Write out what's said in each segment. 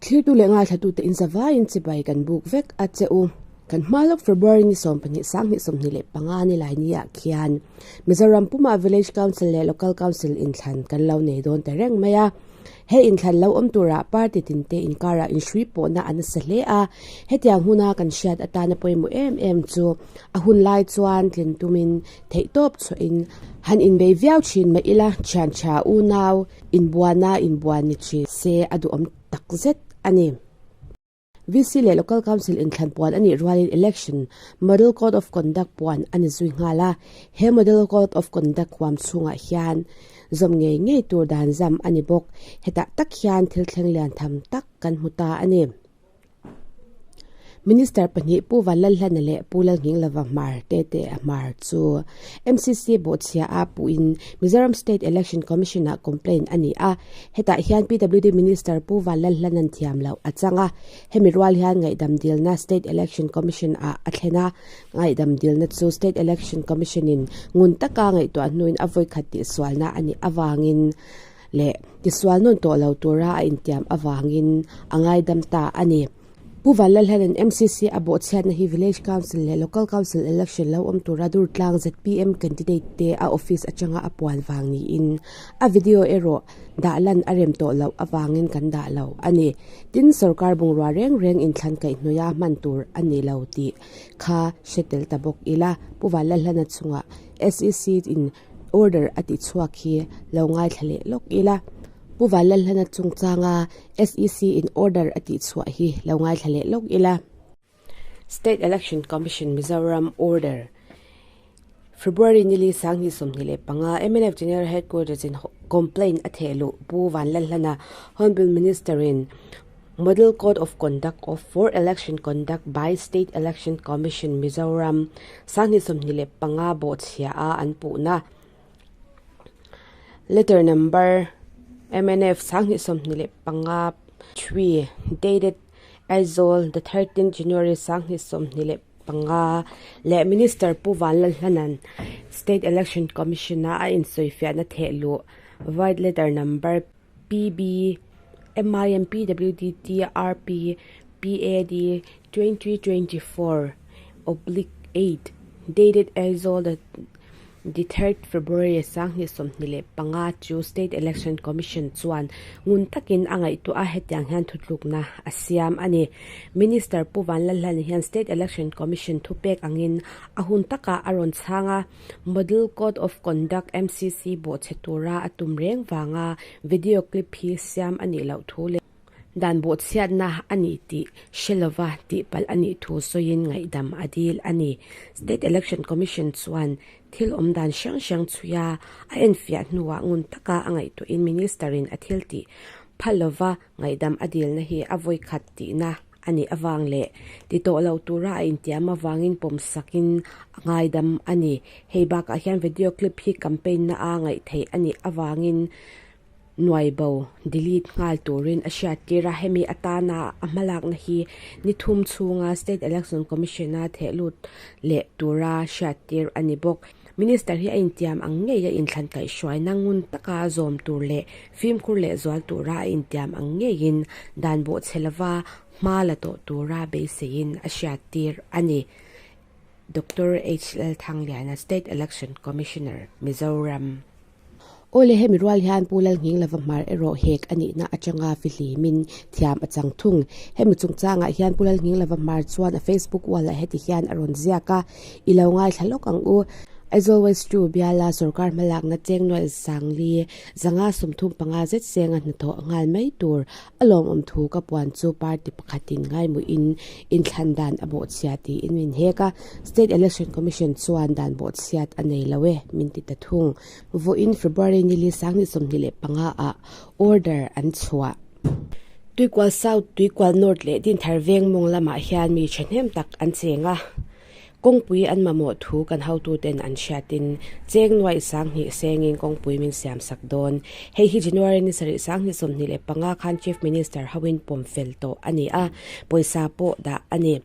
Thlirtu leh ngaithlatute in zavaiin chibai kan buk vek a che u. Kan hma lawk February ni 12 2025 ni lai niah khian Mizoram pumah Village Council leh Local Council inthlan kan lo nei dawn ta reng mai a. He inthlan lo awm turah party tinte inkarah inhrui pawhna a nasa hle a. Hetiang huna kan hriat atana pawimawh em em chu a hun lai chuan tlin tumin theihtawp chhuahin han inbei viau thin mah ila thian tha unau Inbuana inbuan ni thin se a duhawm tak zet a ni. VC leh Local Council inthlan puan a nih rualin Election Model Code of Conduct puan a ni zui nghal a. He Model Code of Conduct huam chhungah hian zawm ngei ngei tur dan zam a ni bawk. Hetah tak hian thil thleng lian tham tak kan hmu ta a ni. Minister pahnih Pu Vanlalhlana leh Pu Lalnghinglova Hmar Tete Hmar chu MCC bawhchhia a puhin Mizoram State Election Commission ah complaint a ni a. Hetah hian PWD Minister Pu Vanlalhlana'n thiam loh a chang a. Hemi rual hian ngaihdam dilna State Election Commission ah a thlen a. Ngaihdam dilna chu State Election Commission in ngun taka ngaihtuah hnuin a vawikhat tihsualna a nih avangin leh tisual nawn tawh lo tura a intiam avangin a ngaidam ta a ni. Pu Vanlalhela'n MCC a bawhchhiatna hi Village Council leh Local Council Election lo awm tura Durtlang zpm candidate te a office atanga a puan vang niin a video erawh dah lan a rem tawh loh avangin kan dah lo a ni. Tin, sorkar bungrua reng reng inthlan kaihhnawih a hman tur a ni lo tih kha hre tel ta bawk ila Pu Vanlalhlana chungah SEC in Order a tih chhuak hi lo ngaithla leh lawk ila. Pu Vanlalhlana chungchanga SEC in order a tih chhuah hi lo ngaithla leh lawk ila. State Election Commission Mizoram Order, February nili 2025 mnf General Headquarters in complaint a theh luh Pu Vanlalhlana Hornbill Minister in Model Code of Conduct of for Election Conduct by State Election Commission Mizoram 2025 bawhchhia a an puhna Letter Number mnf 2025 three dated Aizawl the 13 January 2025 leh Minister Pu Vanlalhlana'n State Election Commission a a insawifiahna thehluh Void Letter Number PB, MIM, PWD, TRP, PAD 2024 oblique 8 dated Aizawl the the 3rd February 2025 chu State Election Commission chuan ngun takin a ngaihtuah a hetiang hian thutlukna a siam a ni. Minister Pu Vanlalhlana hian State Election Commission thupek angin a hun takah a rawn chhang a. Model Code of Conduct, MCC, bawhchhe tura a tum reng vanga video clip hi siam a nih loh thu leh dan bawhchhiatna a ni tih hre lova tihpalh a nih thu sawiin ngaihdam a dil a ni. State Election Commission chuan thil awm dan hrang hrang chhuia a enfiah hnuah ngun taka a ngaihtuahin Minister-in a thil tih phal lova ngaihdam a dilna hi a vawikhat tihna a nih avang leh ti tawh lo tura a intiam avangin pawm sakin a ngaidam a ni. Hei bakah hian video clip hi campaign na a ngaih theih a nih avangin nuai bo, delete, nghal turin a hriattir a. Hemi atana a hmalakna hi ni thum chhunga State Election Commission a theh lut leh tura hriattir a ni bawk. Minister hi a intiam ang ngei a inthlan kaihhruaina ngun taka zawm tur leh fimkhur leh zual tura a intiam ang ngeiin dan bawhchhe lova hma la tawh tura beiseiin a hriattir a ni. Doctor HL Thangliana, State Election Commissioner, Mizoram. Aw le hemi rual hian Pu Lalnghing lova hmar erawh hek a nihna atanga fihlimin thiam a chang thung. Hemi chungchangah hian Pu Lalnghing lova hmar chuan a Facebook wall ah heti hian a rawn ziak a, I lo ngaithla lawk ang u. Aizawl West 2 biala sorkar hmalakna cheng nuaih sangli 535 zet senga hnathawh nghal mai tur A lawmawm thu ka puan chu party pakhatin ngaimuhin inthlan dan a bawhchhia tiin min hek a, State Election Commission chuan dan bawhchhiat a nei lo e min ti ta thung. Vawiin February nili 2025 ah order an chhuah. Tuikual South, Tuikual North leh Dinthar veng mawng lamah hian mi thahnem tak an cheng a. Kawngpui an mamawh thu kan hotuten an hriatin cheng nuaih 2000 sengin kawngpui min siam sak dawn. Hei hi January ni sarih 2025 khan Chief Minister hoin pawm fel tawh a ni a, pawisa pawh dah a ni.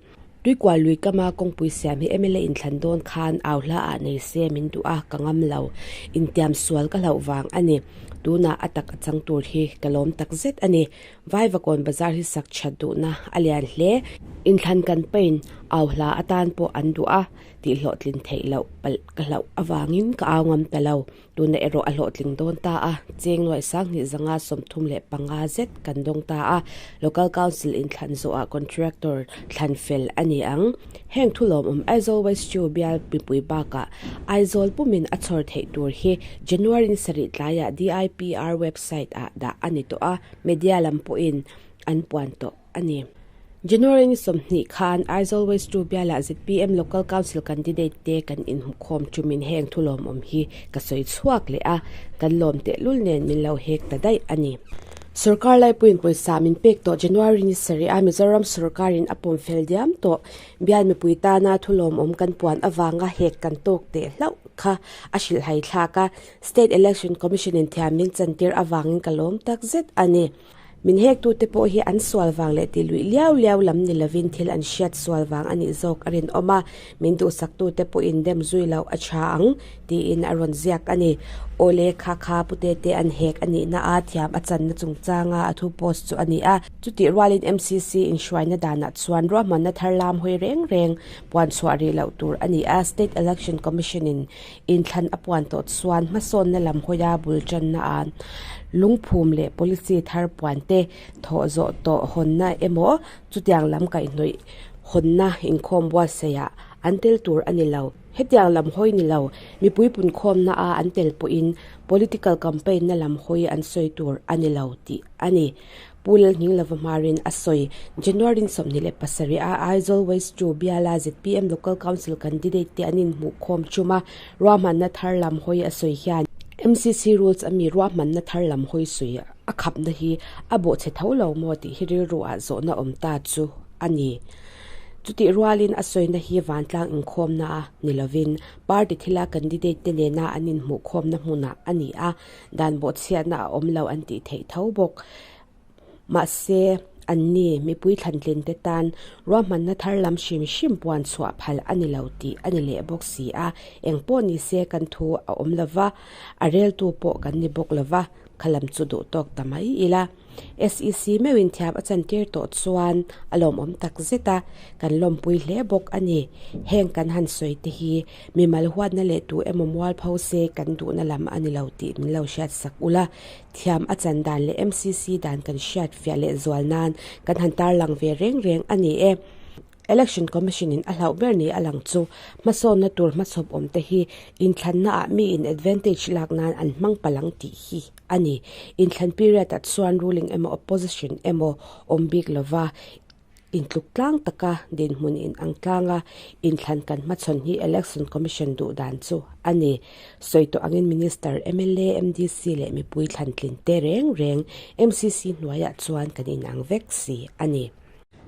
Tuikual lui kama kawngpui siam hi mla inthlan dawn khan au hla ah nei se min duh a, ka ngam lo. Intiam sual ka hlauh vang a ni. Tunah a tak a chang tur hi ka lawm tak zet a ni. Vaivakawn bazar hi sak that duhna a lian hle. Inthlan campaign au hla atan pawh an duh a, tih hlawhtlin theih loh palh ka hlauh avangin ka au ngam ta lo. Tuna erawh a hlawhtling dawn ta a, cheng nuaih sanghnih zanga 35 zet kan dawng ta a, Local Council inthlan zawhah Contractor thlan fel a ni ang. Heng thu lawmawm Aizawl West chu bial mipui bakah Aizawl pumin a chhawr theih tur hi January ni sarih tlaiah DIPR website ah dah a ni tawh a, media lam pawhin an puan tawh a ni. January ni 20 khan Aizawl West 2 bialah zpm Local Council candidate te kan inhmukhawm tumin heng thu lawmawm hi ka sawi chhuak leh a, kan lawm tehlul nen min lo hek ta daih a ni. Sorkar laipuiin pawisa min pek tawh January ni sarih a Mizoram sorkarin a pawm fel diam tawh bial mipui tana thu lawmawm kan puan avanga hek kan tawk teh hlauh kha a hrilhhai thlak a, State Election Commission in thiam min chantir avangin ka lawm takzet a ni. Min hektute pawh hi an sual vang leh ti luih liau liau lam ni lovin thil an hriat sual vang a nih zawk a rinawm a, min duhsaktute pawhin dem zui loh a tha ang, tiin a rawn ziak a ni. Awle, kha kha Putete an hek a nihna a thiam a channa chungchanga a thu post chu a ni a. Chutih rualin MCC inhruaina danah chuan ruahmanna thar lam hawi reng reng puan chhuah rih loh tur a ni a, State Election Commission-in Inthlan a puan tawh chuan hmasawnna lam hawia bul tanna ah lungphum leh policy thar puan te thawh zawh tawh hawnna emaw chutiang lam kaihhnawih hawnna inkhawm buatsaih ah an tel tur a ni lo. Hetiang lam hawi ni lo, mipui punkhawmna a an tel pawhin political campaign na lam hawi an sawi tur a ni lo tih a ni. Pu Lalhninglova hmarin a sawi. January 27 a Aizawl West 2 biala zpm Local Council candidate te an inhmuhkhawm chum a, ruahmanna thar lam hawi a sawi hian MCC rules a mi ruahmanna thar lam hawi sawi a khapna hi a bawhchhe tho lo maw tih hi rilru ah zawhna awm ta chu a ni. Chutih rualin a sawina hi vantlang inkhawmna a ni lovin party thila candidate te nena an inhmuhkhawmna hmunah a ni a, Dan bawhchhiatna a awm lo an tih theih tho bawk. Mahse, anni mipui thlantlin te tan ruahmanna thar lam hrim hrim puan chhuah phal a ni lo tih a ni leh bawk si a. Eng pawh ni se kan thu a awm lo va, a reltu pawh kan ni bawk lo va, kha lam chu duh tawk ta mai ila. SEC meuhin thiam a chantir tawh chuan a lawmawm tak zet a, kan lawmpui hle bawk a ni. Heng kan han sawi te hi mimal huatna leh tu emaw mualpho se kan duhna lam a ni lo tih min lo hriat sak ula. Thiam a chan dan leh MCC dan kan hriat fiah leh zual nan kan han tarlang ve reng reng a ni e. Election Commission in a hlauh ber ni a lang chu hmasawnna tur hmachhawp awm te hi inthlanna ah mi in advantage lak nan an hmang palang tih hi a ni. Inthlan period ah chuan ruling emaw opposition emaw awm bik lova intluk tlang taka dinhmun in ang tlanga inthlan kan hmachhawn hi Election Commission duh dan chu a ni. Sawi tawh angin Minister, mla, MDC leh mipui thlantlin te reng reng MCC hnuaiah chuan kan inang vek si a ni.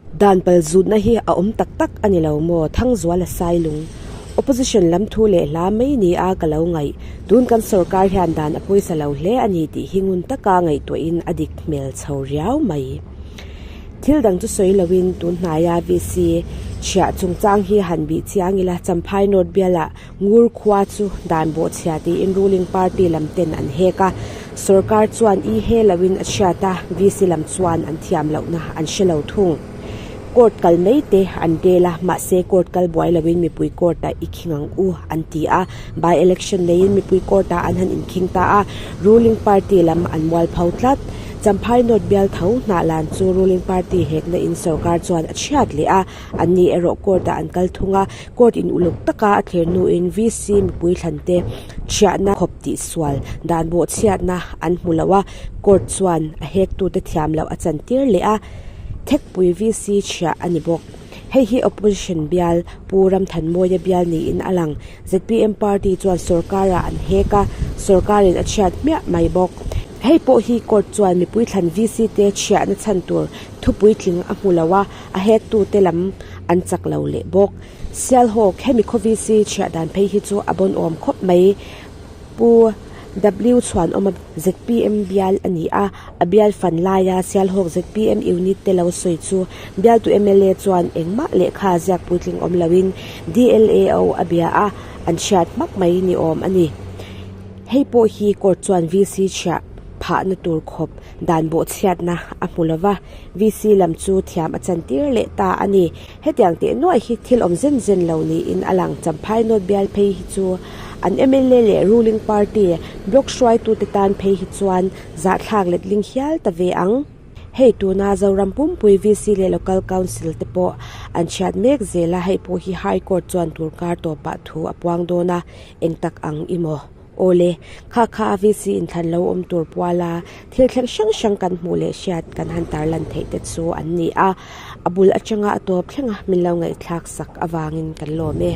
Dan pal zutna hi a awm tak tak a ni lo maw? Thangzuala Sailung, Opposition lam thu leh hla mai ni a ka lo ngaih. Tun kan sorkar hian dan a pawisa lo hle a ni tih hi ngun taka ngaihtuahin a dik hmel chho riau mai. Thil dang chu sawi loin tun hnaia VC chhiah chungchang hi han bih chiang ila Champhai North bialah Ngur khua chu dan bawhchhia tiin ruling party lam ten an hek a, sorkar chuan i he loin a chhiat a, VC lam chuan an thiam lohna an hre lo thung. Court kal mai te an rel a, mahse court kal buai loin mipui court ah i khing ang u an ti a, by election neiin mipui court ah an han inkhing ta a, ruling party lam an mualpho tlat. Champhai North bial tho hnah lan chu ruling party hekna in sorkar chuan a chhiat leh a, An ni erawh court ah an kal thung a, court in uluk taka a thlir hnuin VC mipui thlan te chhiahna khawp tih sual dan bawhchhiatna an hmu lo a, court chuan a hek tute thiam loh a chan tir leh a, Thekpui VC chhiah a ni bawk. Hei hi opposition bial Pu Ramthanmawia bial niin a lang. Zpm party chuan sorkar ah an hek a, sorkar in a chhiat hmiah mai bawk. Hei pawh hi court chuan mipui thlan VC te chhiahna chhan tur thupuitling a hmu lo a, A hektute lam an chak lo leh bawk. Sialhawk, hemi khaw VC chhiah dan phei hi chu a bawn awm khawp mai. Pu W Chhuanawma zpm bial a ni a, a bial fan laia Sialhawk zpm unit te lo sawi chu bialtu mla chuan engmah lehkha ziak puitling awm loin DLAO a bia a, an hriat hmak mai ni awm a ni. Hei pawh hi court chuan VC chhiah phahna tur khawp dan bawhchhiatna a hmu lova, VC lam chu thiam a chantir leh ta a ni. Hetiang teh nuaih hi thil awm zen zen lo niin a lang. Champhai North bial phei hi chu an mla leh ruling party block hruaitute tan phei hi chuan zahthlak letling hial ta ve ang. Hei tuna Zoram pumpui VC leh Local Council te pawh an chhiat mek zel a, hei pawh hi High Court chuan tur kar tawpah thu a puang dawn a, eng tak ang i maw? Awle, kha kha a VC inthlan lo awm tur puala thil thleng hrang hrang kan hmuh leh hriat kan han tarlan theih te chu an ni a, a bul atanga a tawp thlenga min lo ngaihthlak sak avangin kan lawm e.